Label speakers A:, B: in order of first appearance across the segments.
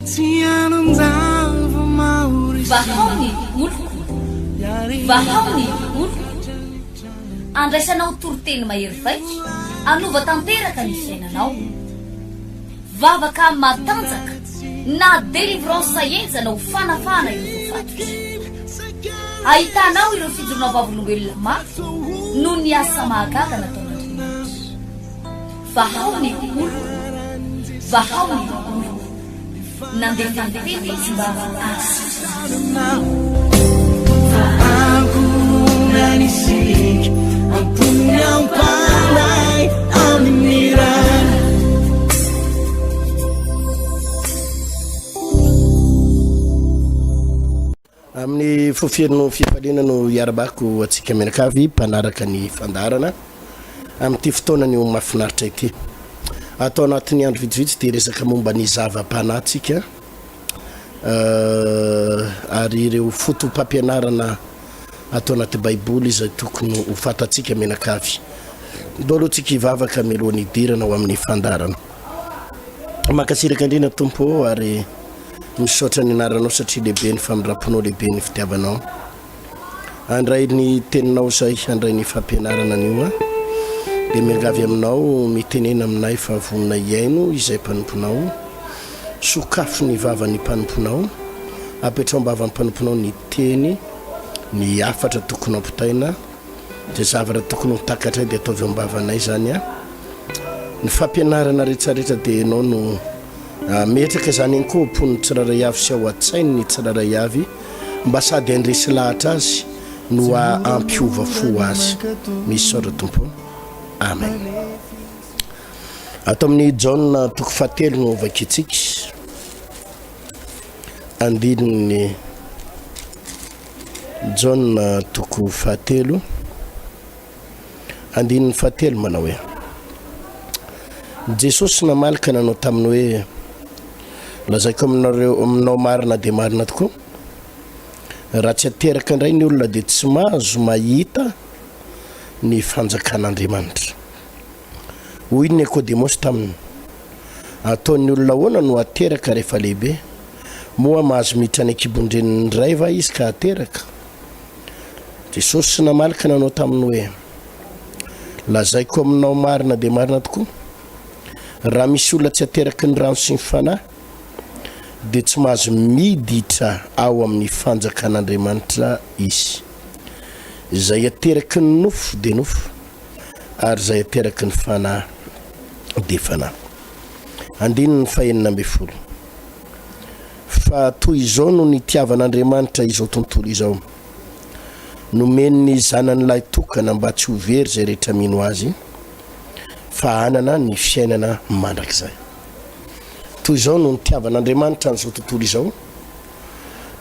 A: Vahao ny oloko, vahao ny oloko. Andraisanao toriteny mahery vaika hanova tanteraka ny fiainanao. Vavaka matanjaka na délivrance henjana ho fanafahana ireo voafatotra. Ahitanao ireo fijoroana vavolombelona mafy noho ny asa mahagaga nataon'Andriamanitra. Vahao ny oloko, vahao ny oloko. Nandefa ny teny izy mba hahasitrana
B: Amin'ny fo feno fifaliana no iarabako antsika mianakavy mpanaraka ny fandaharana amin'ity fotoana anio mahafinaritra ity. Ato anatin'ny andro vitsivitsy dia hiresaka momba ny zava-panahy tsika ary ireo foto-pampianarana ato anaty Baiboly izay tokony ho fantatsika mianakavy. Ndao aloha tsika hivavaka mialohan'ny hidirana ho amin'ny fandaharana. Mankasitraka indrindra Tompo ô ary misaotra ny anaranao satria lehibe ny famindram-ponao lehibe ny fitiavanao. Handray ny teninao izay handray ny fampianarana anio aho dia miangavy aminao mitenena aminay fa vonona hihaino izay mpanomponao. Sokafy ny vavan'ny mpanomponao, apetrao am-bavan'ny mpanomponao ny teny, ny hafatra tokony hampitaina. Izay zavatra tokony ho takatray dia ataovy eo am-bavanay izany an. Ny fampianarana rehetrarehetra dia ianao no ametraka izany ihany koa ao am-pon'ny tsirairay avy sy ao an-tsain'ny tsirairay avy mba sady handresy lahatra azy no hampiova fo azy. Misaotra Tompo. Amen. Ato amin'ny Jaona toko fahatelo no vakintsika. Andininy Jaona toko fahatelo, andininy fahatelo manao hoe, Jesosy namaly ka nanao taminy hoe, Lazaiko aminareo aminao marina dia marina tokoa, raha tsy ateraka indray ny olona dia tsy mahazo mahita ny fanjakan'Andriamanitra. Hoy Nekodemosy taminy, Ataon'ny olona ahoana no hateraka rehefa lehibe? Moa mahazo miditra any an-kibon-dreniny indray va izy ka hateraka? Jesosy namaly ka nanao taminy hoe, Lazaiko aminao marina dia marina tokoa, raha misy olona tsy ateraky ny rano sy ny Fanahy, dia tsy mahazo miditra ao amin'ny fanjakan'Andriamanitra izy. Izay ateraky ny nofo dia nofo, ary izay ateraky ny Fanahy dia fanahy. Andininy fahenina ambin'ny folo. Fa toy izao no nitiavan'Andriamanitra izao tontolo izao, nomeny ny Zanany lahy tokana mba tsy ho very izay rehetra mino Azy, fa hanana ny fiainana mandrakizay. Toy izao no nitiavan'Andriamanitra an'izao tontolo izao,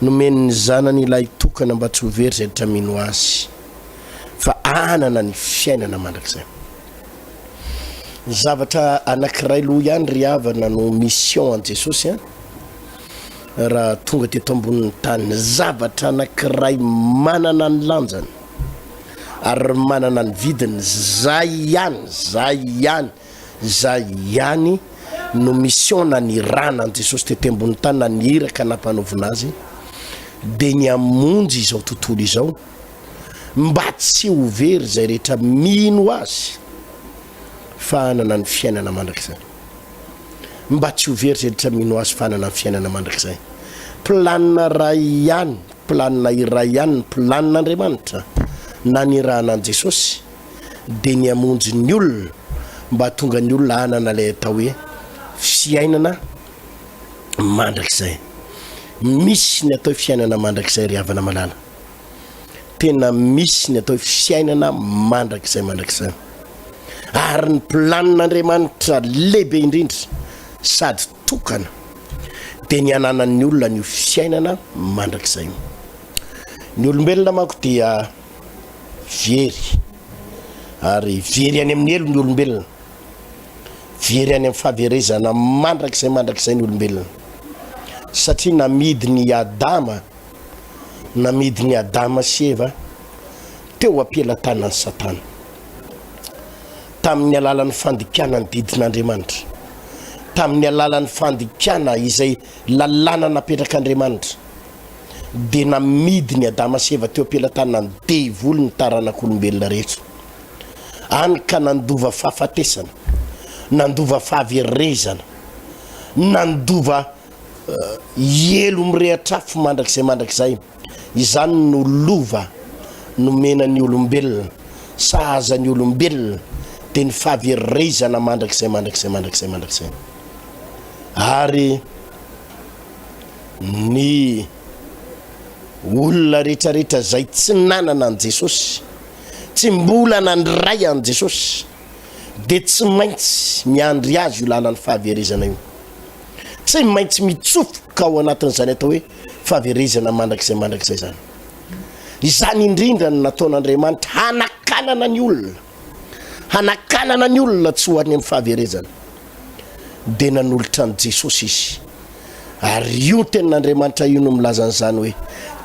B: nomeny ny Zanany lahy tokana mba tsy ho very izay rehetra mino Azy, fa hanana ny fiainana mandrakizay. Zavatra anankiray loha ihany ry havana no mission an'i Jesosy an, raha tonga teto ambonin'ny tany, zavatra anankiray manana ny lanjany ary manana ny vidiny, zay ihany, zay ihany, zay ihany no mission nanirahana an'i Jesosy tety ambonin'ny tany na ny iraka nampanaovina azy dia ny hamonjy izao tontolo izao. mba tsy ho very izay rehetra mino Azy fa hanana ny fiainana mandrakizay. Mba tsy ho very izay rehetra mino Azy fa hanana ny fiainana mandrakizay. Planina iray ihany, planina iray ihany ny planin'Andriamanitra nanirahana an'i Jesosy dia ny hamonjy ny olona mba hahatonga ny olona hanana ilay atao hoe fiainana mandrakizay. Misy ny atao hoe fiainana mandrakizay ry havana malala. Tena misy ny atao hoe fiainana mandrakizay mandrakizay. Ary ny planin'Andriamanitra lehibe indrindra sady tokana dia ny hananan'ny olona an'io fiainana mandrakizay io. Ny olombelona manko dia very ary very any amin'ny helo ny olombelona. Very any amin'ny fahaverezana mandrakizay mandrakizay ny olombelona satria namidin'i Adama namidin'i Adama sy Eva teo am-pelatanan'i Satana, tamin'ny alalan'ny fandikana ny didin'Andriamanitra. Tamin'ny alalan'ny fandikana izay lalàna napetrak'Andriamanitra, dia namidiny Adama sy Eva teo am-pelatanan'ny devoly ny taranak'olombelona rehetra. Any ka nandova fahafatesana, nandova fahaverezana, nandova helo mirehatr'afo mandrakizay mandrakizay. Izany no lova nomena ny olombelona, sahaza ny olombelona, dia ny fahaverezana mandrakizay mandrakizay mandrakizay mandrakizay. Ary ny olona rehetrarehetra izay tsy nanana an'i Jesosy, tsy mbola nandray an'i Jesosy, dia tsy maintsy miandry azy io lalan'ny fahaverezana io. Tsy maintsy mitsofoka ao anatin'izany atao hoe fahaverezana mandrakizay mandrakizay izany. Izany indrindra no nataon'Andriamanitra hanakanana ny olona, hanakanana ny olona tsy ho any amin'ny fahaverezana. Dia nanolotra an'i Jesosy Izy. Ary io tenin'Andriamanitra io no milaza an'izany hoe,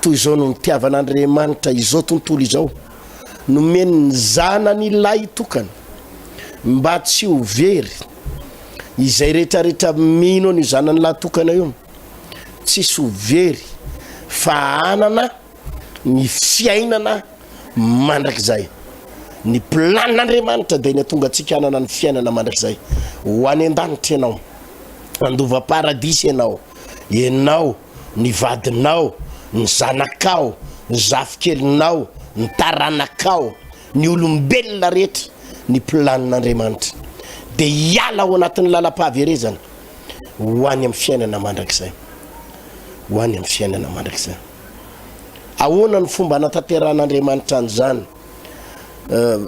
B: toy izao no nitiavan'Andriamanitra izao tontolo izao, nomeny ny Zanany lahitokana, mba tsy ho very izay rehetrarehetra mino an'io Zanany lahatokana io, tsisy ho very fa hanana ny fiainana mandrakizay. Ny planin'Andriamanitra dia ny hatonga antsika hanana ny fiainana mandrakizay. Ho any an-danitra ianao, handova paradisa ianao, ianao, ny vadinao, ny zanakao, ny zafikelinao, ny taranakao, ny olombelona rehetra, ny planin'Andriamanitra dia hiala ao anatin'ny lalam-pahaverezana ho any amin'ny fiainana mandrakizay. Ho any amin'ny fiainana mandrakizay. Ahoana ny fomba anatanterahan'Andriamanitra an'izany?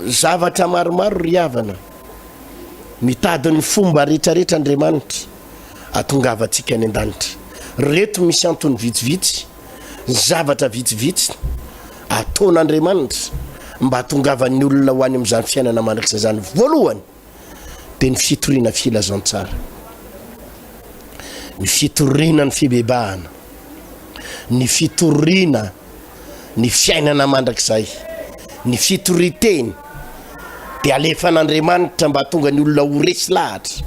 B: Zavatra maromaro ry havana. Mitady ny fomba rehetrarehetra Andriamanitra atongavantsika any an-danitra. Reto misy antony vitsivitsy, zavatra vitsivitsy ataon'Andriamanitra mba hatongavan'ny olona ho any amin'izany fiainana mandrakizay izany. Voalohany dia ny fitoriana filazantsara, ny fitoriana ny fibebahana, ny fitoriana ny fiainana mandrakizay, ny fitorian-teny dia alefan'Andriamanitra mba hahatonga ny olona ho resy lahatra,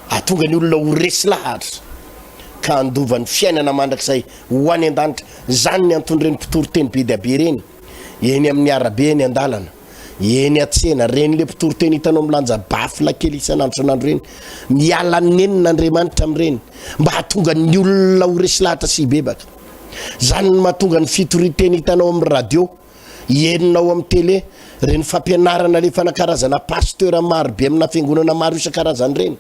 B: hahatonga ny olona ho resy lahatra ka handova ny fiainana mandrakizay ho any an-danitra. Izany ny anton'ireny mpitory teny be dia be ireny, eny amin'ny arabe, eny an-dalana, eny an-tsena, ireny le mpitory teny hitanao milanja baffle kely isan'andro isan'andro ireny. Miala nenina Andriamanitra amin'ireny mba hahatonga ny olona ho resy lahatra sy hibebaka. Izany no mahatonga ny fitorian-teny hitanao amin'ny radio, henonao amin'ny tele, ireny fampianarana alefana karazana pasteur maro be amina fiangonana maro isan-karazany ireny.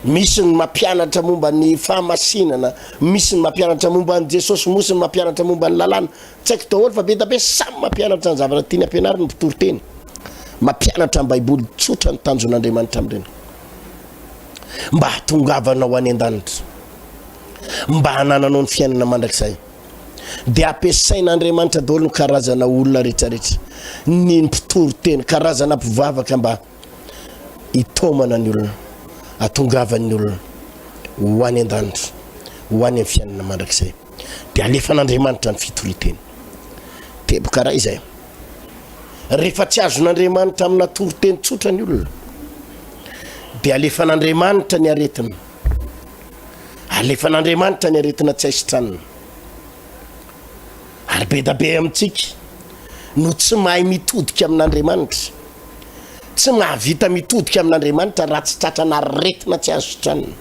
B: Misy ny mampianatra momba ny fahamasinana, misy ny mampianatra momba an'i Jesosy, mosy ny mampianatra momba ny lalàna. Tsy haiko daholo fa be dia be samy mampianatra ny zavatra tiany ampianarina ny mpitory teny. Mampianatra ny Baiboly tsotra ny tanjon'Andriamanitra amin'ireny. Mba hahatongavanao any an-danitra. Mba hanananao ny fiainana mandrakizay. Dia ampiasain'Andriamanitra daholo ny karazana olona rehetrarehetra. Ny mpitory teny, karazana mpivavaka mba hitaomana ny olona, hahatongavan'ny olona ho any an-danitra, ho any amin'ny fiainana mandrakizay. Dia alefan'Andriamanitra ny fitorian-teny. Teboka iray izay. Rehefa tsy azon'Andriamanitra amina toriteny tsotra ny olona, dia alefan'Andriamanitra ny aretina. Alefan'Andriamanitra ny aretina tsy hay sitranina. Ary be da be amintsika no tsy mahay mitodika amin'Andriamanitra. Tsy mahavita mitodika amin'Andriamanitra raha tsy tratrana aretina tsy azo sitranina.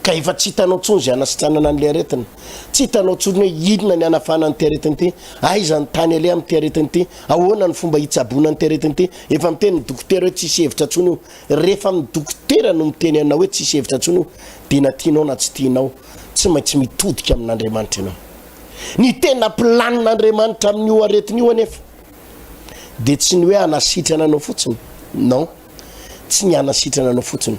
B: Ka efa tsy hitanao intsony izay hanasitranana an'ilay aretina. Tsy hitanao intsony hoe inona ny hanafahana an'ity aretina ity, aiza ny tany aleha amin'ity aretina ity, ahoana ny fomba hitsaboana an'ity aretina ity. Efa miteny ny dokotera hoe tsisy hevitra intsony io. Rehefa ny dokotera no miteny anao hoe tsisy hevitra intsony io, dia na tianao na tsy tianao, tsy maintsy mitodika amin'Andriamanitra ianao. Ny tena planin'Andriamanitra amin'io aretina io anefa dia tsy ny hoe hanasitrana anao fotsiny, non, tsy ny hanasitrana anao fotsiny,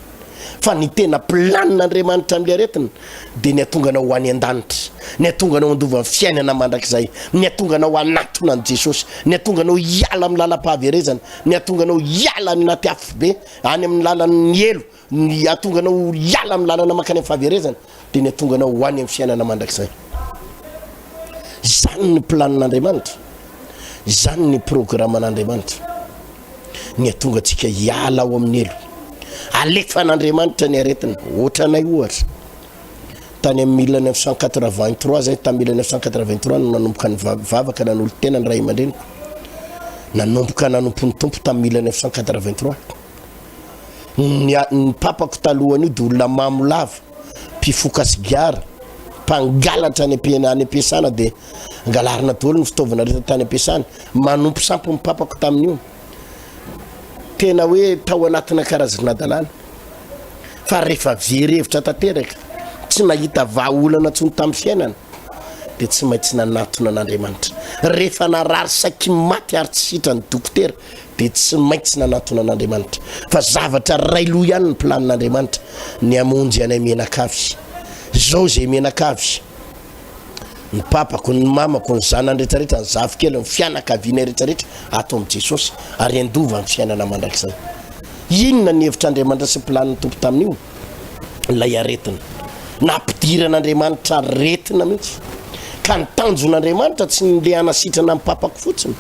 B: fa ny tena planin'Andriamanitra amin'ilay aretina dia ny hatonga anao ho any an-danitra, ny hatonga anao handova ny fiainana mandrakizay, ny hatonga anao hanatona an'i Jesosy, ny hatonga anao hiala amin'ny lalam-pahaverezana, ny hatonga anao hiala any anaty afobe, any amin'ny lalan'ny helo, Ny hahatonga anao hiala amin'ny lalana mankany amin'ny fahaverezana dia ny hahatonga anao ho any amin'ny fiainana mandrakizay. Izany ny planin'Andriamanitra. Izany ny programan'Andriamanitra. Ny hahatonga antsika hiala ao amin'ny helo. Alefan'Andriamanitra ny aretina. Ohatranay ohatra. Tany amin'ny 1983 zay, tamin'ny 1983 no nanomboka nivavaka nanolo-tena ny ray aman-dreniko. Nanomboka nanompo ny Tompo tamin'ny 1983. Ny, ny papako talohan'io dia olona mamo lava, mpifoka sigara, mpangalatra any am-piana- any am-piasana dia angalarina daholo ny fitaovana rehetra tany am-piasana. Manompo sampy ny papako tamin'io. Tena hoe tao anatina karazan'adalàna. Fa rehefa very hevitra tanteraka, tsy nahita vahaolana intsony tamin'ny fiainana, dia tsy maintsy nanatona an'Andriamanitra. Rehefa narary saiky maty ary tsy sitran'ny dokotera, dia tsy maintsy nanatona an'Andriamanitra. Fa zavatra iray loha ihany ny planin'Andriamanitra, ny hamonjy anay mianakavy. Izao izay mianakavy. Ny papako, ny mamako, ny zanany rehetra rehetra, ny zafikely, ny fianakavianay rehetra rehetra ato amin'i Jesosy ary handova ny fiainana mandrakizay. Inona ny hevitr'Andriamanitra sy planin'ny Tompo tamin'io? Ilay aretina. Nampidiran'Andriamanitra aretina mihitsy. Ka ny tanjon'Andriamanitra tsy ny le hanasitrana ny papako fotsiny.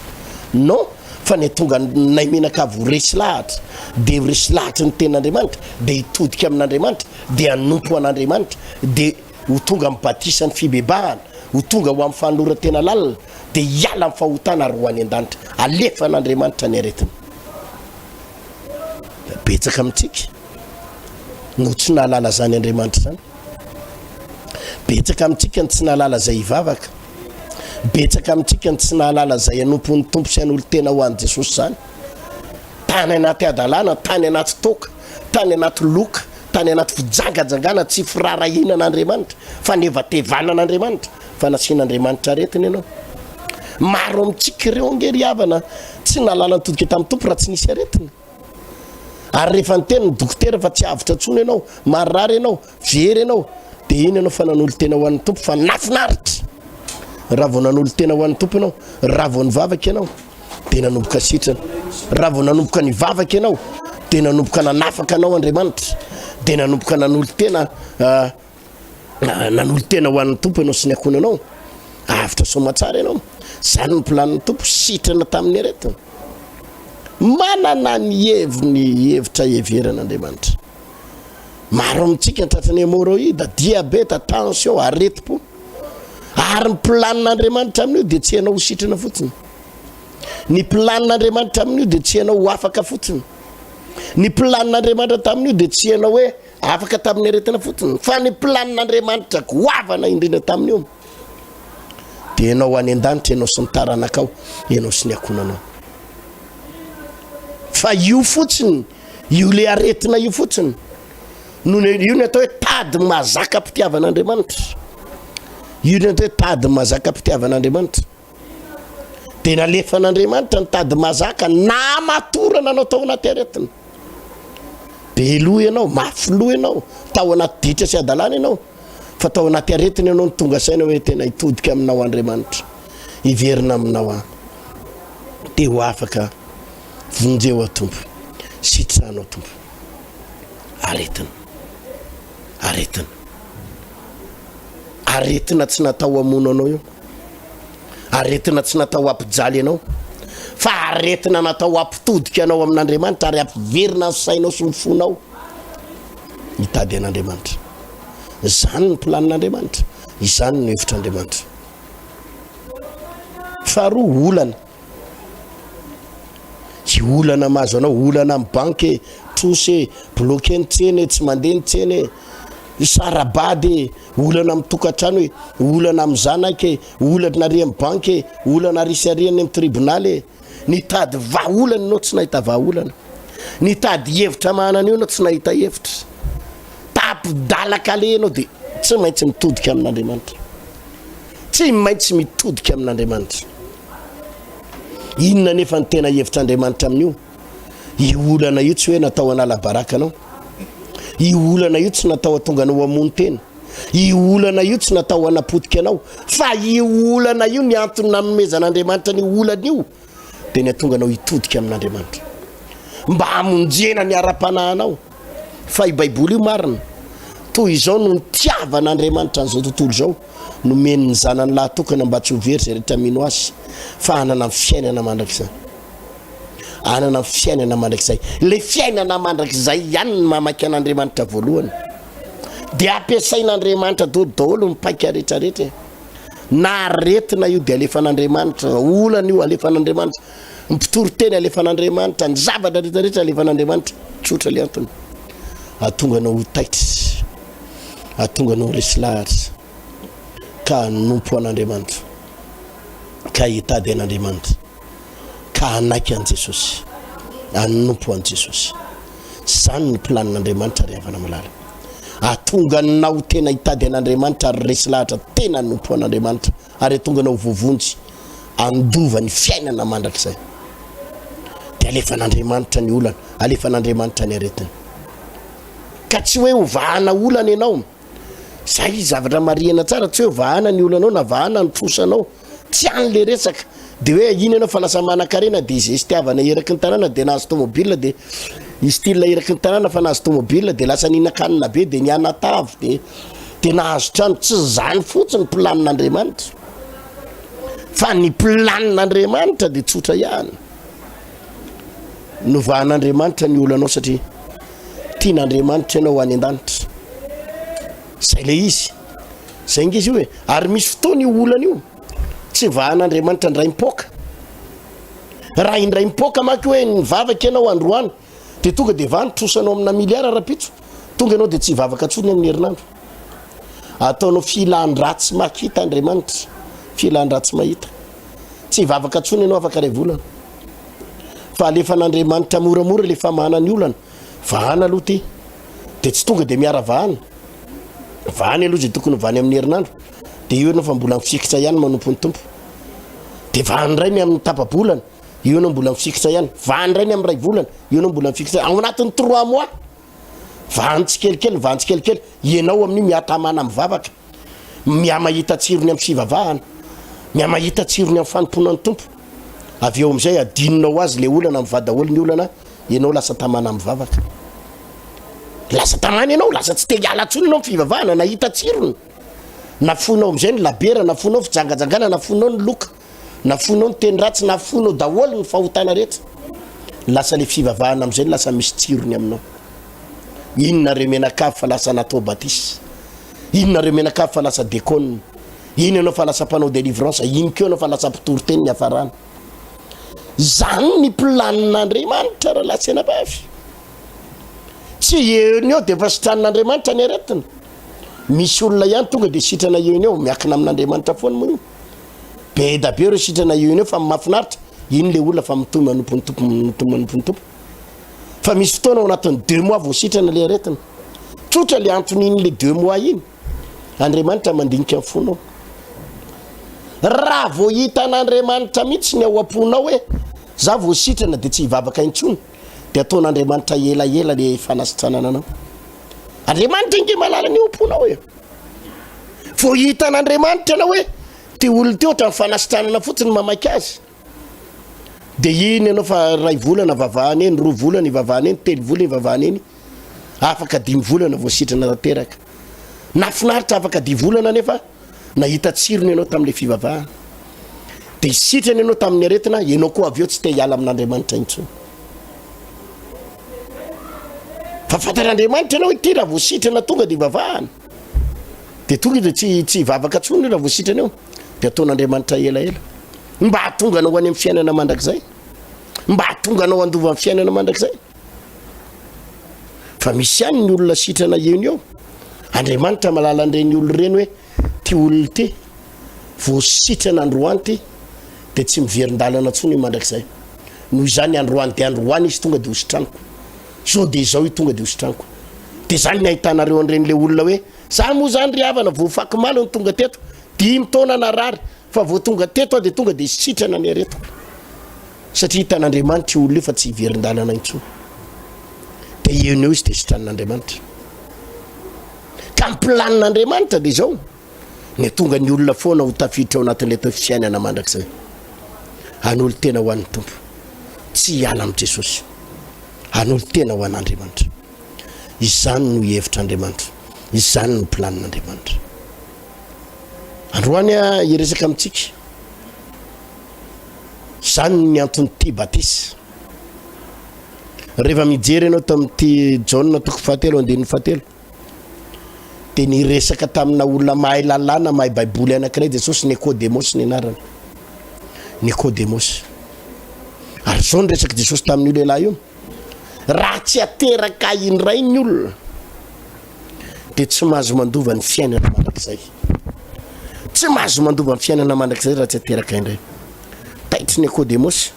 B: Non, fa ny hatonga anay mianakavy ho resy lahatra, dia ho resy lahatry ny tenin'Andriamanitra, dia hitodika amin'Andriamanitra, dia hanompo an'Andriamanitra, dia ho tonga amin'ny batisan'ny fibebahana, ho tonga ho amin'ny fanoloran-tena lalina, dia hiala amin'ny fahotana ary ho any an-danitra. Alefan'Andriamanitra ny aretina. Betsaka amintsika no tsy nahalala izany Andriamanitra izany. Betsaka amintsika no tsy nahalala izay hivavaka. Betsaka amintsika no tsy nahalala izay hanompo ny Tompo sy hanolo-tena ho an'i Jesosy izany. Tany anaty hadalana, tany anaty toaka, tany anaty loka, tany anaty fijangajangana tsy firaharahiana an'Andriamanitra, fanevatevana an'Andriamanitra, fa nasian'Andriamanitra aretina ianao. Maro amintsika ireo ange ry havana tsy nahalala nitodika tamin'ny Tompo raha tsy nisy aretina. Ary rehefa niteny ny dokotera fa tsy avotra intsony ianao, marary ianao, very ianao, dia iny ianao fa nanolo-tena ho an'ny Tompo fa nafinaritra. Raha vao nanolo-tena ho an'ny Tompo ianao, raha vao nivavaka ianao, dia nanomboka sitrana. Raha vao nanomboka nivavaka ianao, dia nanomboka nanafaka anao Andriamanitra, dia nanomboka nanolo-tena ah, ah, nanolo-tena ho an'ny Tompo ianao sy ny ankohonanao. Avotra soamatsara ianao. Izany ny planin'ny Tompo, sitrana tamin'ny aretina. Manana ny heviny hevitra heverana Andriamanitra. Maro amintsika tratran'ny hémorroïde, diabeta, tension, aretim-po. Ary ny planin'Andriamanitra amin'io dia tsy ianao ho sitrana fotsiny. Ny planin'Andriamanitra amin'io dia tsy ianao ho afaka fotsiny. Ny planin'Andriamanitra tamin'io dia tsy ianao hoe afaka tamin'ny aretina fotsiny, fa ny planin'Andriamanitra goavana indrindra tamin'io dia ianao any an-danitra, ianao sy ny taranakao, ianao sy ny ankohonanao. Fa io fotsiny, io le aretina io fotsiny no io ny atao hoe tady mahazaka mpitiavan'Andriamanitra. Io ny atao hoe tady mahazaka mpitiavan'Andriamanitra. Dia nalefan'Andriamanitra ny tady mahazaka namatorana anao tao anaty aretina. Be loha ianao, mafy loha ianao, tao anaty ditra sy hadalana ianao, fa tao anaty aretina ianao no tonga saina hoe tena hitodika aminao Andriamanitra, hiverina aminao aho. Dia ho afaka, vonjeo aho Tompo, sitrano aho Tompo. Aretina, aretina, aretina tsy natao hamono anao io. Aretina tsy natao hampijaly anao, fa aretina natao hampitodika anao amin'Andriamanitra ary hampiverina ny sainao sy ny fonao hitady an'Andriamanitra. Izany ny planin'Andriamanitra, izany no hevitr'Andriamanitra. Faharoa, olana. Tsy olana mahazo anao, olana amin'ny banky e, trosa e, bloqué ny tsena e, tsy mandeha ny tsena e, sara-bady e, olana amin'ny tokantrano e, olana amin'ny zanaka e, olana ary amin'ny banky e, olana ary sy ary any amin'ny tribonaly e. Nitady vahaolana ianao tsy nahita vahaolana. Nitady hevitra mahana an'io ianao tsy nahita hevitra. Tapi-dalak'aleha ianao dia tsy maintsy mitodika amin'Andriamanitra. Tsy maintsy mitodika amin'Andriamanitra. Inona anefa ny tena hevitr'Andriamanitra amin'io? Io olana io tsy hoe natao hanala baraka anao. Io olana io tsy natao hatonga anao hamono tena. Io olana io tsy natao hanapotika anao. Fa io olana io ny antony nanomezan'Andriamanitra an'io olana io dia ny hatonga anao hitodika amin'Andriamanitra. Mba hamonjena ny ara-panahinao. Fa io Baiboly io marina. Toy izao no nitiavan'Andriamanitra an'izao tontolo izao. Nomeny ny Zanany lahy tokana mba tsy ho very izay rehetra mino Azy, fa hanana ny fiainana mandrakizay. Hanana ny fiainana mandrakizay. Ilay fiainana mandrakizay ihany no mamaky an'Andriamanitra voalohany. Dia ampiasain'Andriamanitra daholo daholo ny paika rehetrarehetra e. Na aretina io dia alefan'Andriamanitra, olana io alefan'Andriamanitra, ny mpitory teny alefan'Andriamanitra, ny zavatra rehetrarehetra alefan'Andriamanitra. Tsotra ilay antony. Ahatonga anao ho taitra, ahatonga anao ho resy lahatra ka hanompo an'Andriamanitra, ka hitady an'Andriamanitra. ka hanaiky an'i Jesosy, hanompo an'i Jesosy. Izany ny planin'Andriamanitra ry havana malala. Ahatonga anao tena hitady an'Andriamanitra ary resy lahatra tena hanompo an'Andriamanitra ary hahatonga anao ho voavonjy handova ny fiainana mandrakizay. Dia alefan'Andriamanitra ny olana, alefan'Andriamanitra ny aretina. Ka tsy hoe ho vahana olana ianao. Zay zavatra marihana tsara, tsy hoe vahana ny olanao na vahana ny trosanao, tsy any le resaka, de hoe iny ianao fa lasa manankarena de izestiavana eraky ny tanàna de nahazo tomobile de i style eraky ny tanàna fa nahazo tomobile de lasa nihinan-kanina be de nianatavy de de nahazo trano, tsy zany fotsiny planin'Andriamanitra fa ny planin'Andriamanitra de tsotra ihany, novahan'Andriamanitra ny olanao satria Tian'Andriamanitra ianao ho any an-danitra. Zay le izy. Zay nge izy io e. Ary misy fotoana io olana io tsy vahan'Andriamanitra indray mipoaka. Raha indray mipoaka manko hoe nivavaka ianao androany dia tonga dia vaha ny trosanao amina miliara rahampitso, tonga ianao dia tsy hivavaka intsony amin'ny herinandro. Ataonao filan-dratsy makita Andriamanitra, filan-dratsy mahita. Tsy hivavaka intsony ianao afaka iray volana. Fa alefan'Andriamanitra moramora ilay famahana ny olana. Vahana aloha ity. Dia tsy tonga dia miara vahana. Vahany aloha izay tokony ho vahany amin'ny herinandro. Dia eo ianao fa mbola mifikitra ihany manompo ny Tompo. Dia vahany indray ny amin'ny tapa-bolana. Eo ianao mbola mifikitra ihany. Vahany indray ny amin'ny iray volana. Eo ianao mbola mifikitra ihany. Ao anatin'ny trois mois. Vahany tsikelikely, vahany tsikelikely. Ianao amin'io mihatamana mivavaka. Mihamahita tsirony amin'ny fivavahana. Mihamahita tsirony amin'ny fanompoana ny Tompo. Avy eo amin'izay adinonao ho azy ilay olana, mivaha daholo ny olana, ianao lasa tamana mivavaka. Lasa tamana ianao, lasa tsy te hiala intsony ianao amin'ny fivavahana, nahita tsirony. Nafoinao amin'izay ny labiera, nafoinao fijangajangana, nafoinao ny loka, nafoinao ny teny ratsy, nafoinao daholo ny fahotana rehetra. Lasa ilay fivavahana amin'izay no lasa misy tsirony aminao. Inona ireo mianakavy fa lasa natao batisa? Inona ireo mianakavy fa lasa dekona? Iny ianao fa lasa mpanao délivrance, iny koa ianao fa lasa mpitory teny niafarana. Izany ny planin'Andriamanitra rahalahy sy anabavy. Tsy eo ny eo dia efa sitranin'Andriamanitra ny aretina. Misy olona ihany tonga dia sitrana eo ny eo, miankina amin'Andriamanitra foana moa io. Be da be ireo sitrana eo ny eo fa mahafinaritra, iny le olona fa mitohy manompo ny Tompo, mitohy manompo ny Tompo. Fa misy fotoana ao anatin'ny deux mois vao sitrana le aretina. Tsotra le anton'iny le deux mois iny. Andriamanitra mandinika ny fonao. Raha vao hitan'Andriamanitra mihitsy ny ao am-ponao hoe za vao sitrana dia tsy hivavaka intsony, dia ataon'Andriamanitra elaela le fanasitranana anao. Andriamanitra ange mahalala ny ao am-ponao e. Vao hitan'Andriamanitra ianao hoe ty olona ty ohatran'ny fanasitranana fotsiny mamaika azy. Dia iny ianao fa iray volana vavahana eny, roa volana ivavahana eny, telo volana ivavahana eny, afaka dimy volana vao sitrana tanteraka. Nahafinaritra afaka dimy volana anefa nahita tsirony ianao tamin'ilay fivavahana. Dia sitrana ianao tamin'ny aretina, ianao koa avy eo tsy te hiala amin'Andriamanitra intsony. Fa fantatr'Andriamanitra ianao ity raha vao sitrana tonga dia ivavahana. Dia tonga dia tsy tsy hivavaka intsony raha vao sitrana eo. Dia ataon'Andriamanitra elaela. Mba hahatonga anao ho any amin'ny fiainana mandrakizay. Mba hahatonga anao handova ny fiainana mandrakizay. Fa misy ihany ny olona sitrana eo ny eo. Andriamanitra malala an'ireny olona ireny hoe ty olona ity vao sitrana androany ty dia tsy miverin-dalana intsony mandrakizay. Noho izany androany dia androany izy tonga dia ho sitraniko. Zao dia izao io tonga dia ho sitraniko. Dia izany ny ahitanareo an'ireny le olona hoe za moa zany ry havana vao fakomaly no tonga teto, dimy taona narary fa vao tonga teto aho dia tonga dia sitrana ny aretiko. Satria hitan'Andriamanitra io olona io fa tsy hiverin-dalana intsony. Dia eo no eo izy dia sitranin'Andriamanitra. Ka ny planin'Andriamanitra dia izao, ny hatonga ny olona foana ho tafiditra ao anatin'ilay atao hoe fiainana mandrakizay. Hanolo-tena ho an'ny Tompo. Tsy hiala amin'i Jesosy. Hanolo-tena ho an'Andriamanitra. Izany no hevitr'Andriamanitra. Izany no planin'Andriamanitra. Androany aho hiresaka amintsika. Izany ny anton'ity batisa. Rehefa mijery ianao tamin'ity Jaona toko fahatelo andininy fahatelo dia niresaka tamina olona mahay lalàna, mahay baiboly anankiray Jesosy, Nikodemosy ny anarany. Nikodemosy. Ary izao ny resak'i Jesosy tamin'io lehilahy io, raha tsy ateraka indray ny olona dia tsy mahazo mandova ny fiainana mandrakizay. Tsy mahazo mandova ny fiainana mandrakizay raha tsy ateraka indray. Taitry Nikodemosy.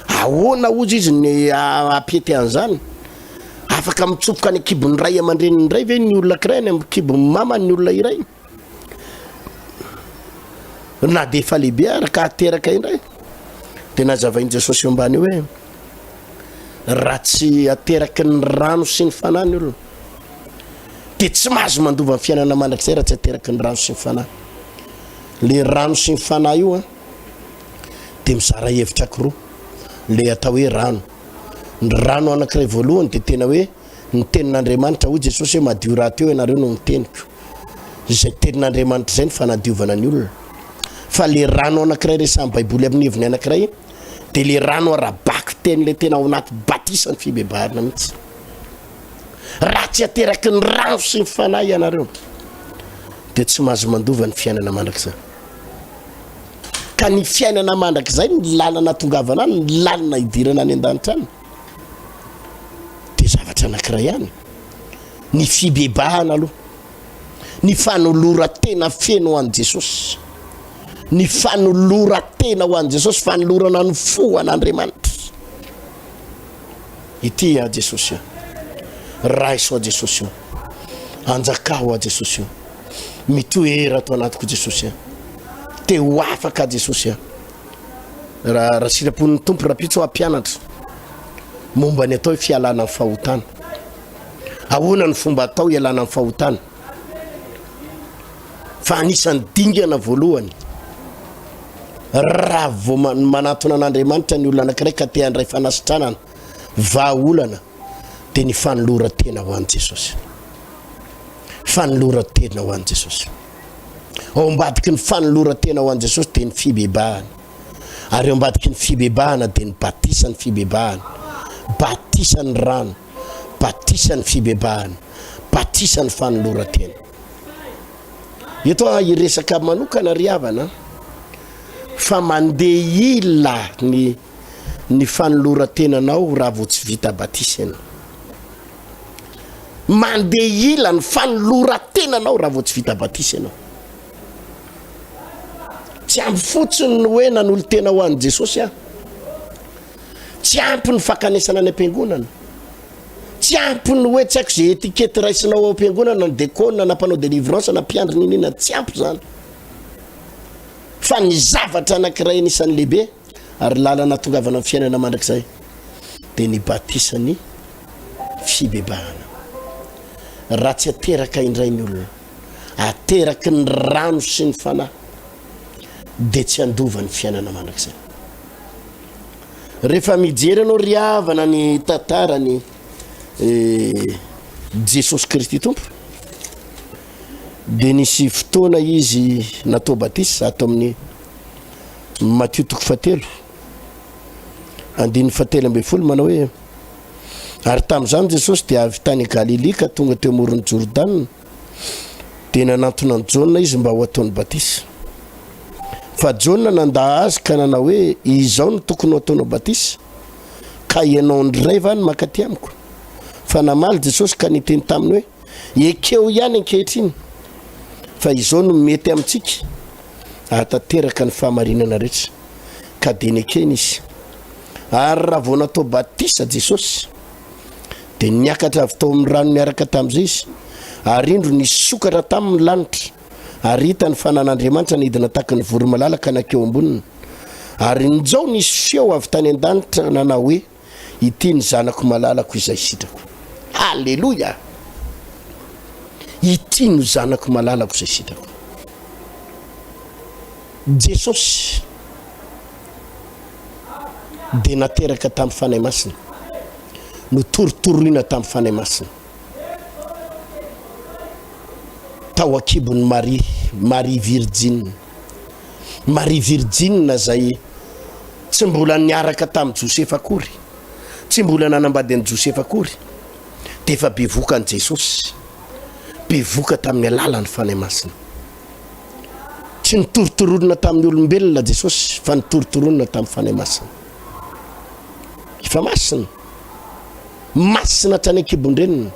B: Ahoana hozy izy ny hampety an'izany? Afaka mitsofoka any an-kibon'ny ray aman-dreniny indray ve ny olona ankiray any amin'ny kibon'ny mamany ny olona iray? Na dia efa lehibe ary ka ateraka indray. Dia nazavain'i Jesosy eo ambany eo hoe raha tsy ateraky ny rano sy ny fanahy ny olona dia tsy mahazo mandova ny fiainana mandrakizay raha tsy ateraky ny rano sy ny fanahy. Le rano sy ny fanahy io an dia mizara hevitra ankiroa le atao hoe rano. Ny rano anankiray voalohany dia tena hoe ny tenin'Andriamanitra, hoy Jesosy hoe madio rahateo ianareo noho ny teniko. Izay tenin'Andriamanitra izay ny fanadiovana ny olona. Fa le rano anankiray resahin'ny Baiboly amin'ny heviny anankiray dia le rano ara-bakiteny le tena ao anaty batisa ny fibebahana mihitsy. Raha tsy ateraky ny rano sy ny fanahy ianareo dia tsy mahazo mandova ny fiainana mandrakizay. Ka ny fiainana mandrakizay, ny lalana atongavana any, ny lalana idirana any an-danitra any, dia zavatra anankiray ihany. Ny fibebahana aloha, ny fanoloran-tena feno ho an'i Jesosy, ny fanoloran-tena ho an'i Jesosy, fanolorana ny fo ho an'Andriamanitra. Ity aho Jesosy o, raiso aho Jesosy o, anjakao aho Jesosy o. Mitoera ato anatiko Jesosy a. Te ho afaka Jesosy a. Raha raha sitrapon'ny Tompo rapitso hampianatra momba ny atao hoe fialana amin'ny fahotana. Ahoana ny fomba atao hialana amin'ny fahotana? Fa anisan'ny dingana voalohany raha vao manatona an'Andriamanitra ny olona anankiray ka te handray fanasitranana, vahaolana dia ny fanoloran-tena ho an'i Jesosy. Fanoloran-tena ho an'i Jesosy. Ao ambadiky ny fanoloran-tena ho an'i Jesosy dia ny fibebahana. Ary ao ambadiky ny fibebahana dia ny batisan'ny fibebahana. Batisan'ny rano, batisan'ny fibebahana, batisan'ny fanoloran-tena. Eto aho hiresaka manokana ry havana fa mandeha ila ny ny fanoloran-tenanao raha vao tsy vita batisa ianao. Mandeha ila ny fanoloran-tenanao raha vao tsy vita batisa ianao. Tsy ampy fotsiny ny hoe nanolo-tena ho an'i Jesosy aho. Tsy ampy ny fankanesana any am-piangonana. Tsy ampy ny hoe tsy haiko izay étiquette raisinao ao am-piangonana, na dekona, na mpanao délivrance, na mpiandry n'inona, tsy ampy izany. Fa ny zavatra anankiray anisan'ny lehibe ary lalana hahatongavana amin'ny fiainana mandrakizay dia ny batisan'ny fibebahana. Raha tsy ateraka indray ny olona, ateraky ny rano sy ny fanahy, dia tsy handova ny fiainana mandrakizay. Rehefa mijery ianao ry havana ny tantaran'i eh, Jesosy Kristy Tompo, dia nisy fotoana izy natao batisa ato amin'ny Matio toko fahatelo andininy fahatelo ambin'ny folo manao hoe ary tamin'izany Jesosy dia avy tany Galilia ka tonga teo amoron'i Jordana dia nanantona an'i Jaona izy mba ho ataony batisa. Fa Jaona nandà azy ka nanao hoe izao no tokony ho ataonao batisa ka ianao indray va no mankaty amiko? Fa namaly Jesosy ka niteny taminy hoe Ekeo ihany ankehitriny fa izao no mety amintsika hahatanteraka ny fahamarinana rehetra. Ka dia nekeny izy. Ary raha vao natao batisa Jesosy, dia niakatra avy tao amin'ny rano niaraka tamin'izay izy, ary indro nisokatra taminy ny lanitra, ary hitany fa nan'Andriamanitra nidina tahaky ny voromailala ka nankeo amboniny. Ary injao nisy feo avy tany an-danitra nanao hoe, Ity ny zanako malalako izay sitrako. Haleloia! Ity no zanako malalako izay sitrako. Jesosy dia nateraka tamin'ny Fanahy Masina, notorotoroina tamin'ny Fanahy Masina tao an-kibon'i Maria, Maria Virjina. Maria Virjina izay tsy mbola niaraka tamin'i Josefa akory. Tsy mbola nanambady an'i Josefa akory dia efa bevoka an'i Jesosy. Bevoka tamin'ny alalan'ny Fanahy Masina. Tsy nitorotoronina tamin'ny olombelona Jesosy fa nitorotoronina tamin'ny Fanahy Masina. Efa masina. Masina hatrany an-kibon-dreniny.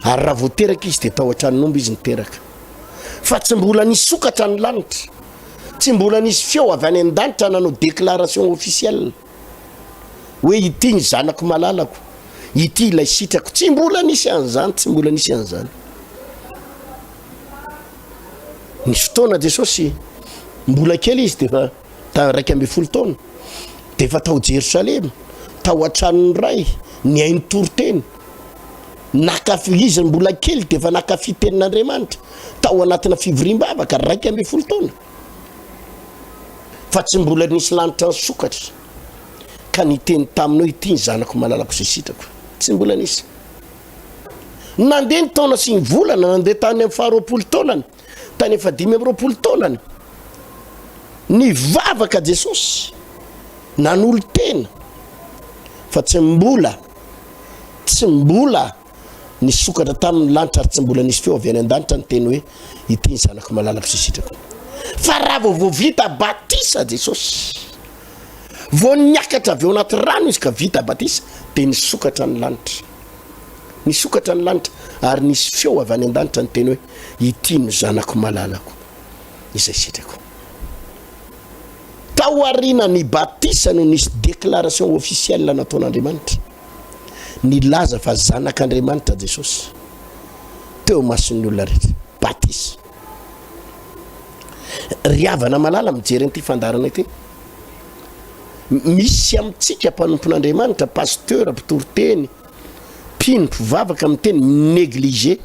B: Ary raha vao teraka izy dia tao an-tranon'omby izy niteraka. Fa tsy mbola nisokatra ny lanitra. Tsy mbola nisy feo avy any an-danitra nanao déclaration officielle hoe ity ny zanako malalako, ity ilay sitrako. Tsy mbola nisy an'izany, tsy mbola nisy an'izany. Nisy fotoana Jesosy mbola kely izy dia efa ta 11 taona dia efa tao Jerosalema, tao an-tranon'ny Ray, nihaino toriteny. Nakafy, izy mbola kely dia efa nakafy tenin'Andriamanitra tao anatina fivoriam-bavaka, 11 taona. Fa tsy mbola nisy lanitra nisokatra ka niteny taminy hoe ity ny zanako malalako izay sitrako. Tsy mbola nisy. Nandeha ny taona sy ny volana, nandeha tany amin'ny faharoapolo taonany, tany efa 25 taonany. Nivavaka Jesosy, nanolo-tena, fa tsy mbola Tsy mbola nisokatra taminy ny lanitra ary tsy mbola nisy feo avy any an-danitra niteny hoe, Ity ny Zanako malalako sy sitrako. Fa raha vao vao vita batisa Jesosy, vao niakatra avy ao anaty rano Izy ka vita batisa, dia nisokatra ny lanitra. Nisokatra ny lanitra ary nisy feo avy any an-danitra niteny hoe, Ity no Zanako malalako izay sitrako. Tao aorianan'ny batisa no nisy déclaration officielle nataon'Andriamanitra nilaza fa Zanak'Andriamanitra Jesosy teo imason'ny olona rehetra. Batisa. Ry havana malala mijery an'ity fandaharana ity, misy amintsika mpanompon'Andriamanitra, pasteur, mpitoriteny, mpino, mpivavaka miteny, mi-négliger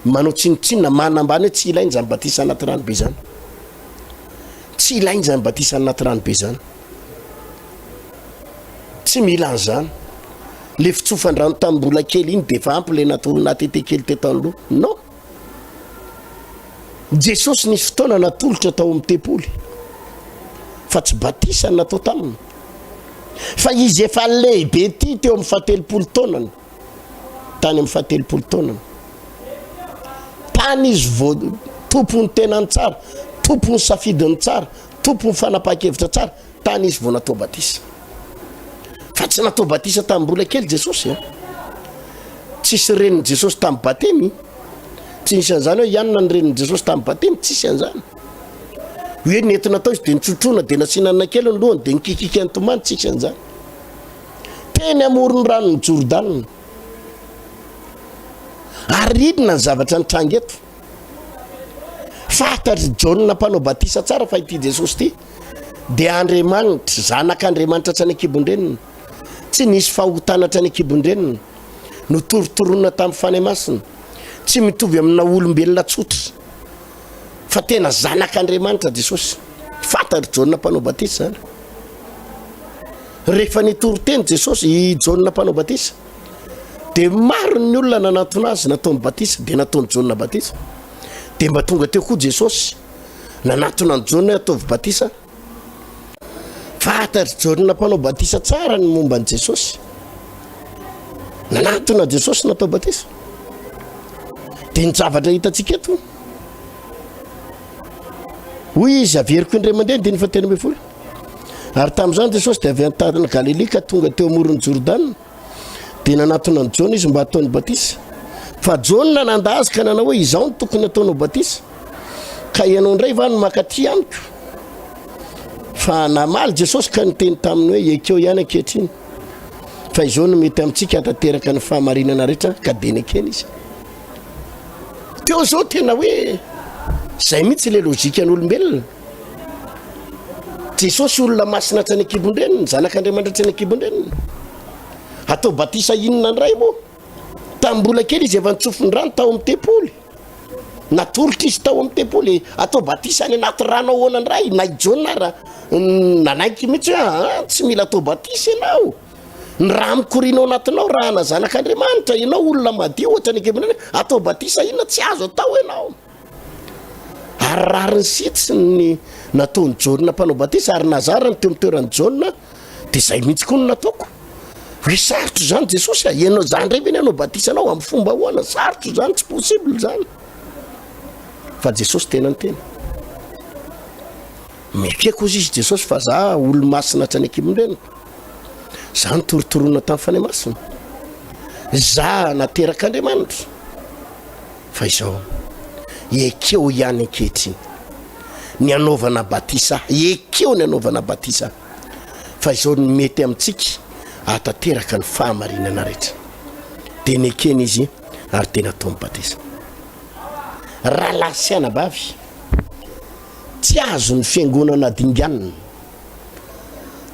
B: Manao tsinontsinona, manambany hoe tsy ilaina izany batisa anaty rano be izany. Tsy ilaina izany batisa anaty rano be izany. Tsy mila an'izany. Le fitsofan-drano tamin'ny mbola kely iny dia efa ampy le natoro natete kely teto anoloha. Non. Jesosy nisy fotoana natolotra tao amin'ny tempoly fa tsy batisa no natao taminy. Fa izy efa lehibe ity teo amin'ny fahatelopolo taonany. tany amin'ny fahatelopolo taonany. Tany izy vao tompon'ny tenany tsara, tompon'ny safidiny tsara, tompon'ny fanapahan-kevitra tsara, tany izy vao natao batisa. Fa tsy natao batisa tamin'ny mbola kely Jesosy a. Tsisy renin'i Jesosy tamin'ny batemy. Tsy nisy an'izany hoe ianona ny renin'i Jesosy tamin'ny batemy, tsisy an'izany. Hoe nentina tao izy dia nitsotroana, dia nasiana anana kely ny lohany, dia nikikika nitomany, tsisy an'izany. Teny amoron'ny ranon'i Jordana. Ary inona ny zavatra nitranga eto? Fantatr'i Jaona mpanao batisa tsara fa ity Jesosy ity dia Andriamanitra, Zanak'Andriamanitra hatrany an-kibon-dreniny. Tsy nisy fahotana hatrany an-kibon-dreniny. Notorontoronina tamin'ny Fanahy Masina. Tsy mitovy amina olombelona tsotra. Fa tena Zanak'Andriamanitra Jesosy. Fantatr'i Jaona mpanao batisa izany. Rehefa nitory teny Jesosy, i Jaona mpanao batisa, dia maro ny olona nanantona azy nataony batisa, dia nataon'i Jaona batisa. Dia mba tonga teo koa Jesosy, nanantona an'i Jaona hoe ataovy batisa. Fantatr'i Jaona mpanao batisa tsara ny momba an'i Jesosy. Nanantona Jesosy natao batisa. Dia ny zavatra hitantsika eto, hoy izy, averiko indray mandeha ny andininy fahatelo ambin'ny folo. Ary tamin'izany Jesosy dia avy any tanàna Galilia ka tonga teo amoron'i Jordana. Dia nanatona an'i Jaona izy mba hataony batisa. Fa Jaona nanda azy ka nanao hoe, Izaho no tokony hataonao batisa, ka ianao indray va no mankaty amiko? Fa namaly Jesosy ka niteny taminy hoe, Ekeo ihany ankehitriny, fa izao no mety amintsika hahatanteraka ny fahamarinana rehetra. Ka dia nekeny izy. Teo izao tena hoe izay mihitsy ilay lojikan'olombelona. Jesosy olona masina hatrany an-kibon-dreniny, zanak'Andriamanitra hatrany an-kibon-dreniny. Atao batisa inona indray moa? Tamin'ny mbola kely izy efa nitsofin-drano tao amin'ny tempoly. Natolotra izy tao amin'ny tempoly. Atao batisa any anaty rano ahoana indray? Na i Jaona ara nanaiky mihitsy hoe ah, tsy mila atao batisa ianao. Ny rà mikoriana ao anatinao, rà-na zanak'Andriamanitra, ianao olona madio hatrany an-kibon-dreniny, atao batisa inona? Tsy azo atao ianao. Ary rariny sy hitsiny ny nataon'i Jaona mpanao batisa, ary nazara ny teo amin'ny toeran'i Jaona, dia izay mihitsy koa no nataoko. Hoe sarotra izany Jesosy a, ianao za indray ve ny hanao batisa anao amin'ny fomba ahoana? Sarotra izany, tsy possible izany. Fa Jesosy tena niteny. Mekeko hozy izy Jesosy fa za olo-masina hatrany an-kibon-dreniko. Za nitorotorona tamin'ny Fanahy Masina. Za naterak'Andriamanitra. Fa izao, ekeo ihany ankehitriny ny hanaovana batisa ahy, ekeo ny hanaovana batisa ahy, fa izao no mety amintsika hahatanteraka ny fahamarinana rehetra. Dia nekena izy ary dia nataony batisa. Rahalahy sy anabavy, tsy azon'ny fiangonana dinganina,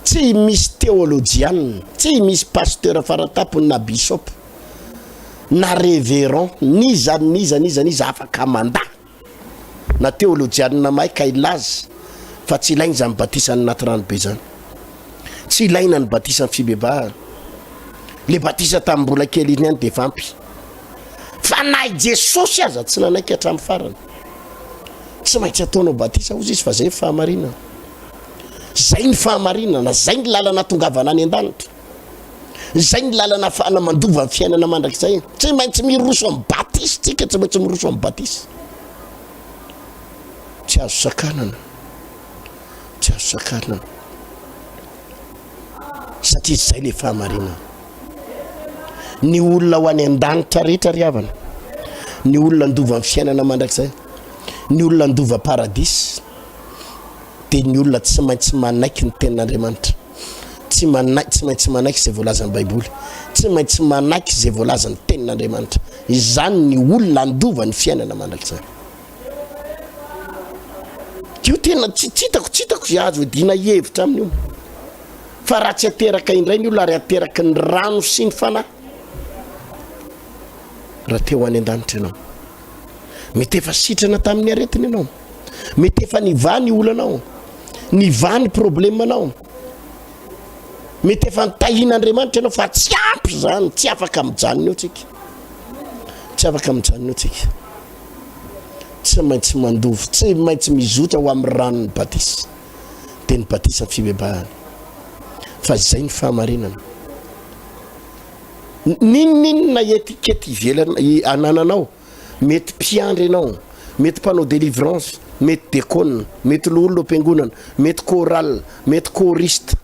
B: tsy misy teolojianina, tsy misy pasteur faratampony na bishop, na reverend n'iza n'iza n'iza n'iza afaka mandà na teolojianina mahay ka hilaza fa tsy ilaina izany batisan'ny anaty rano be izany. Tsy ilaina ny batisan'ny fibebahana. Le batisa tamin'ny mbola kely iny ihany dia efa ampy. Fa na i Jesosy aza tsy nanaiky hatramin'ny farany. Tsy maintsy ataonao batisa hozy izy fa zay ny fahamarinana. Zay ny fahamarinana, zay ny lalana tongavana any an-danitra. Izay ny lalana afahana mandova ny fiainana mandrakizay. Tsy maintsy miroso amin'ny batisa tsika, tsy maintsy miroso amin'ny batisa. Tsy azo sakanana. Tsy azo sakanana. Satria izay le fahamarinana. Ny olona ho any an-danitra rehetra ry havana, ny olona handova ny fiainana mandrakizay, ny olona handova paradisa, dia ny olona tsy maintsy manaiky ny tenin'Andriamanitra. Tsy manaiky, tsy maintsy manaiky izay voalazan'ny Baiboly. Tsy maintsy manaiky izay voalazan'ny Tenin'Andriamanitra. Izany ny olona handova ny fiainana mandrakizay. Io tena tsy tsy hitako, tsy hitako izay azo iadiana hevitra amin'io. Fa raha tsy ateraka indray ny olona ary ateraky ny rano sy ny fanahy, raha te ho any an-danitra ianao. Mety efa sitrana tamin'ny aretina ianao. Mety efa nivaha ny olanao. Nivaha ny problemanao. Mety efa nitahian'Andriamanitra ianao fa tsy ampy izany, tsy afaka mijanona eo tsika. Tsy afaka mijanona eo tsika. Tsy maintsy mandova, tsy maintsy mizotra ho amin'ny ranon'ny batisa. Dia ny batisa fibebahana. Fa izay ny fahamarinana. N'inon'inona étiquette ivelany anananao, mety mpiandry ianao, mety mpanao délivrance, mety dekona, mety loholona ao am-piangonana, mety chorale, mety choriste,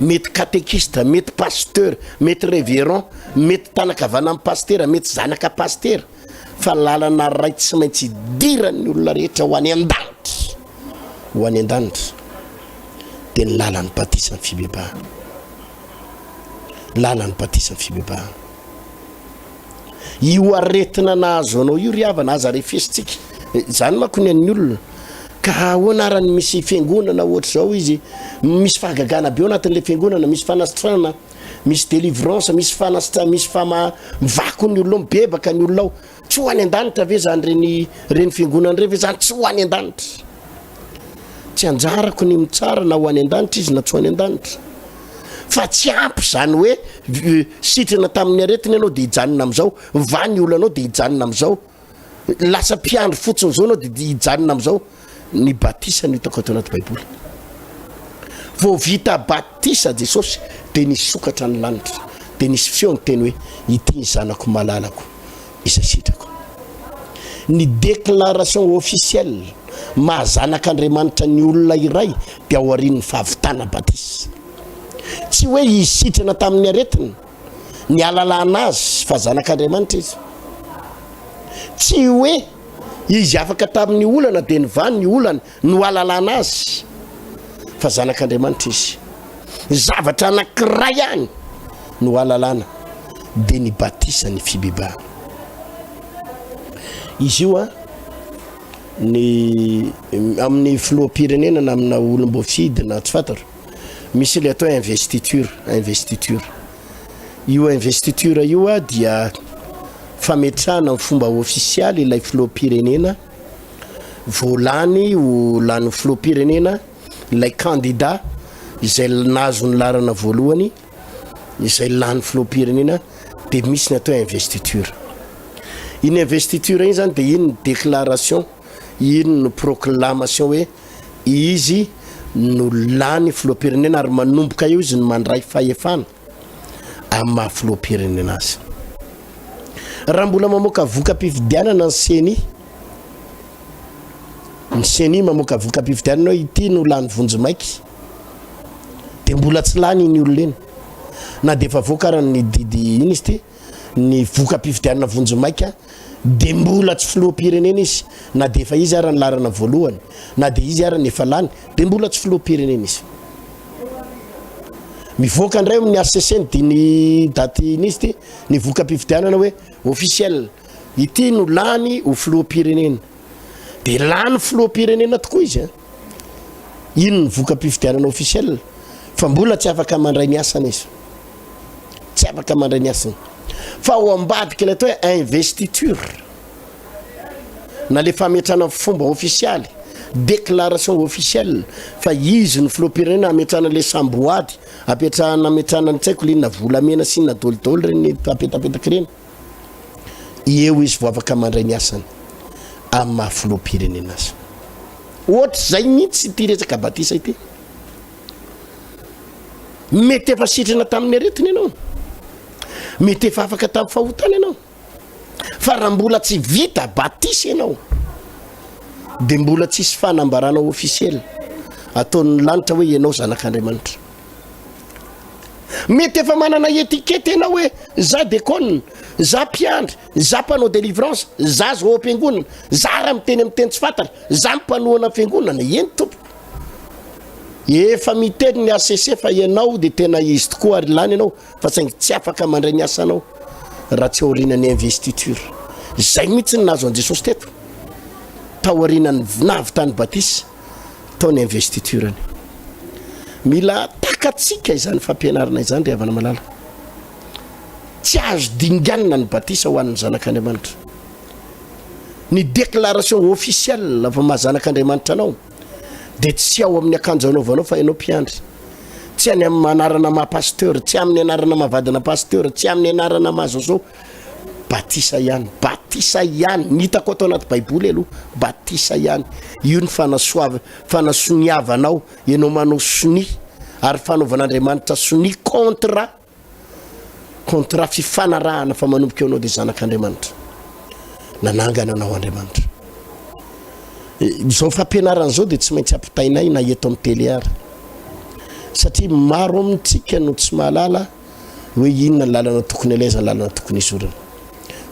B: mety catéchiste, mety pasteur, mety révérend, mety tanan-kavanan'ny pasitera, mety zanaka pasitera, fa lalana iray tsy maintsy idiran'ny olona rehetra ho any an-danitra, ho any an-danitra, dia ny lalan'ny batisan'ny fibebahana. Lalan'ny batisan'ny fibebahana. Io aretina nahazo anao io ry havana aza refesintsika. Izany manko ny an'ny olona. Ka ahoana ara ny misy fiangonana ohatr'izao izy, misy fahagagana be ao anatin'ilay fiangonana, misy fanasitranana, misy délivrance, misy fanasitra, misy fama, mivaky ny olona ao, mibebaka ny olona ao. Tsy ho any an-danitra ve izany ireny ireny fiangonana ireny ve izany tsy ho any an-danitra? Tsy anjarako ny mitsara na ho any an-danitra izy na tsy ho any an-danitra. Fa tsy ampy izany hoe sitrana tamin'ny aretina ianao dia hijanona amin'izao, mivaha ny olanao dia hijanona amin'izao, lasa mpiandry fotsiny izao ianao dia hijanona amin'izao. Ny batisa no hitako ato anaty Baiboly. Vao vita batisa Jesosy dia nisokatra ny lanitra, dia nisy feo niteny hoe, Ity ny zanako malalako izay sitrako. Ny déclaration officielle maha zanak'Andriamanitra ny olona iray dia aorian'ny fahavitana batisa. Tsy hoe izy sitrana tamin'ny aretina, ny ahalalana azy fa zanak'Andriamanitra izy. Tsy hoe Izy afaka tamin'ny olana dia nivaha ny olany no ahalalana azy fa zanak'Andriamanitra izy. Ny zavatra anankiray ihany no ahalalana dia ny batisa ny fibebahana. Izy io an, ny amin'ny filoham-pirenena na amina olom-boafidy na tsy fantatro, misy ilay atao hoe investiture, investiture. Io investiture io dia fametrahana amin'ny fomba ofisialy ilay filoham-pirenena vao lany ho lany filoham-pirenena ilay kandida izay nahazo ny laharana voalohany izay lany filoham-pirenena dia misy ny atao hoe investiture. Iny investiture iny zany dia iny ny déclaration, iny no proclamation hoe izy no lany filoham-pirenena ary manomboka eo izy no mandray fahefana. Amin'ny maha filoham-pirenena azy. Raha mbola mamoaka voka-pifidianana ny ceni, ny ceni mamoaka voka-pifidianana hoe ity no lany vonjimaika, dia mbola tsy lany iny olona iny. Na dia efa avoaka ara ny didy iny izy ity, ny voka-pifidianana vonjimaika, dia mbola tsy filoham-pirenena izy, na dia efa izy ara ny laharana voalohany, na dia izy ara ny efa lany, dia mbola tsy filoham-pirenena izy. Mivoaka indray amin'ny HCC ny dimy daty iny izy ity, ny voka-pifidianana hoe officiel, ity no lany ho filoham-pirenena. Dia lany filoham-pirenena tokoa izy an. Iny ny voka-pifidianana officiel, fa mbola tsy afaka mandray ny asany izy. Tsy afaka mandray ny asany. Fa ao ambadika ilay atao hoe investiture. na le fametrahana fomba ofisialy, déclaration officielle, fa izy no filoham-pirenena hametrahana le samboady, apetrahana ametrahana ny tsy haiko le inona volamena sy inona dolidoly ireny apetapetaka ireny, eo izy vao afaka mandray ny asany amin'ny maha filoham-pirenena azy. Ohatr'izay mihitsy ity resaka batisa ity. Mety efa sitrana tamin'ny aretina ianao, mety efa afaka tamin'ny fahotana ianao. Fa raha mbola tsy vita batisa ianao dia mbola tsisy fanambarana officiel ataon'ny lanitra hoe ianao zanak'Andriamanitra. Mety efa manana étiquette ianao hoe za dekona, za mpiandry, za mpanao délivrance, za zao ao am-piangonana, za raha miteny amin'ny teny tsy fantatra, za mpanohana fiangonana. Eny tompoko. Efa miteny ny HCC fa ianao dia tena izy tokoa ary lany ianao. fa saingy tsy afaka mandray ny asanao raha tsy aorianan'ny investiture. Izay mihitsy ny nahazo an'i Jesosy teto, taorianan'ny nahavitany batisa, tao ny investiture-ny. Mila takatsika izany fampianarana izany ry havana malala. Tsy azo dinganina ny batisa ho an'ny zanak'Andriamanitra. Ny déclaration officielle fa maha zanak'Andriamanitra anao dia tsy ao amin'ny akanjo anaovanao fa ianao mpiandry. Tsy any amin'ny anarana maha pasteur, tsy amin'ny anarana maha vadina pasteur, tsy amin'ny anarana maha zao zao. Batisa ihany, batisa ihany. Ny hitako ato anaty baiboly aloha, batisa ihany. Io ny fanasoava, fanasoniavanao, ianao manao sonia ary fanaovan'Andriamanitra sonia contrat. Contrat fifanarahana fa manomboka eo anao dia zanak'Andriamanitra. Nanangana anao Andriamanitra. Izao fampianarana izao dia tsy maintsy ampitainay na eto amin'ny télé ary. Satria maro amintsika no tsy mahalala hoe inona ny lalana tokony alaiza ny lalana tokony izorana.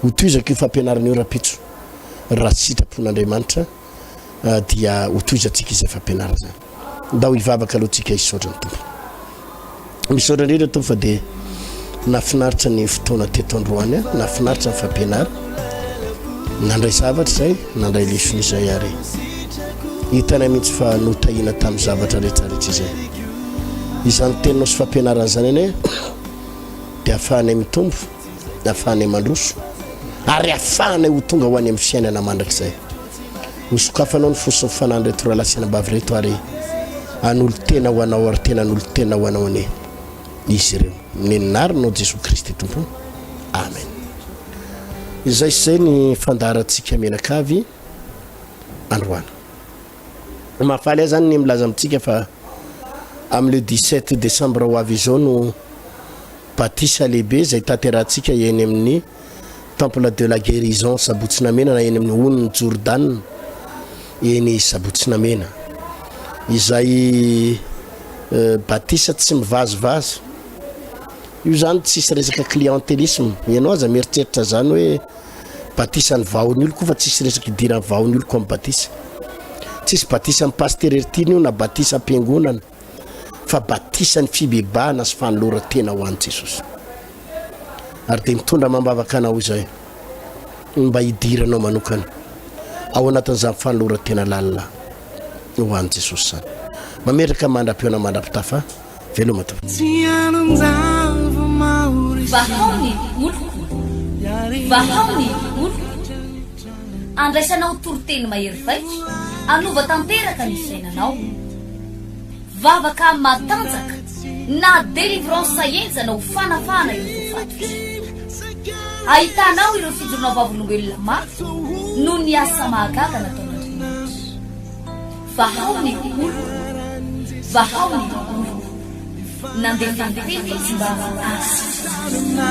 B: Hotohizako io fampianarana io rahampitso raha sitrapon'Andriamanitra dia hotohizantsika izay fampianarana izany. Ndao hivavaka aloha tsika hisaotra ny Tompo. Misaotra indrindra Tompo fa dia nafinaritra ny fotoana teto androany a, nafinaritra ny fampianara. Nandray zavatra izay, nandray lesona izay ary hitanay mihitsy fa notahiana tamin'ny zavatra rehetra rehetra izay. Izany teninao sy fampianarana izany anie dia afahanay mitombo, afahanay mandroso ary afahanay ho tonga ho any amin'ny fiainana mandrakizay. Hosokafanao ny fo sy ny fanahin'ireto rahalahy sy anabavy ireto ary hanolo-tena ho Anao ary tena hanolo-tena ho Anao anie izy ireo. Amin'ny anaranao Jesoa Kristy Tompo. Amen. Izay sy izay ny fandaharantsika mianakavy androany. Mahafaly ahy izany ny milaza amintsika fa amin'ny le 17 décembre ho avy izao no batisa lehibe izay tanterahantsika eny amin'ny Temple de la Guérison Sabotsy Namena na eny amin'ny Onin'i Jordana eny Sabotsy Namena. Izay batisa tsy mivazivazy. Io zany tsisy resaka clientélisme. Ianao aza mieritreritra zany hoe batisan'ny vahon'ny oloko fa tsisy resaka idiran'ny vahon'ny oloko amin'ny batisa. Tsisy batisan'ny pasitera Heritiana io na batisam-piangonana. fa batisan'ny fibebahana sy fanoloran-tena ho an'i Jesosy. Ary dia mitondra amam-bavaka anao izay mba hidiranao manokana ao anatin'izany fanoloran-tena lalina ho an'i Jesosy izany. Mametraka mandra-pihaona mandra-pitafa. Veloma tompoko.
A: Vahao ny oloko, vahao ny oloko. Andraisanao toriteny mahery vaika hanova tanteraka ny fiainanao. Vavaka matanjaka na délivrance henjana ho fanafahana ireo voafatotra. Ahitanao ireo fijoroana vavolombelona mafy noho ny asa mahagaga nataon'Andriamanitra. Vahao ny oloko, vahao ny oloko. Nandefa ny Teny Izy mba hahasitrana.